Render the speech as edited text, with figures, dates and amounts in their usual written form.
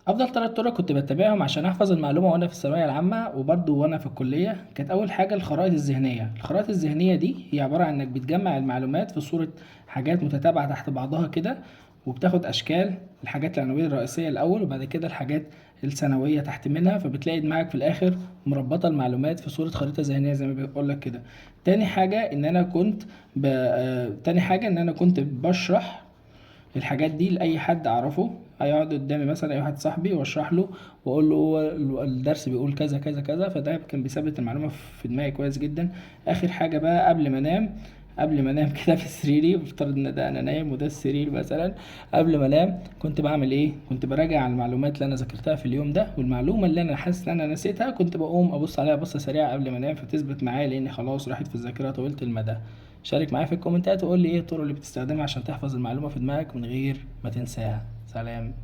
افضل ثلاث طرق كنت بتبعهم عشان احفظ المعلومة وانا في الثانوية العامة وبرضه وانا في الكليه، كانت اول حاجة الخرائط الذهنيه. الخرائط الذهنية دي هي عبارة عن انك بتجمع المعلومات في صوره حاجات متتابعة تحت بعضها كده، وبتاخد اشكال الحاجات العناوين الرئيسية الاول وبعد كده الحاجات الثانوية تحت منها، فبتلاقي دماغك في الاخر مربطه المعلومات في صوره خريطة ذهنية زي ما بقول لك كده. تاني حاجة ان انا كنت بشرح الحاجات دي لأي حد أعرفه هيقعد قدامي، مثلا أي واحد صاحبي، وأشرح له وأقول له هو الدرس بيقول كذا كذا كذا، فده كان بيثبت المعلومة في دماغي كويس جدا. آخر حاجة بقى قبل ما أنام كده في سريري، بفترض إن ده أنا نايم وده السرير مثلا، قبل ما أنام كنت بعمل إيه؟ كنت براجع على المعلومات اللي أنا ذاكرتها في اليوم ده، والمعلومة اللي أنا حاسس إن أنا نسيتها كنت بقوم أبص عليها بصة سريعة قبل ما أنام، فتثبت معايا لأن خلاص راحت في الذاكرة طويلة المدى. شارك معايا في الكومنتات وقول لي ايه الطرق اللي بتستخدمها عشان تحفظ المعلومة في دماغك من غير ما تنساها. سلام.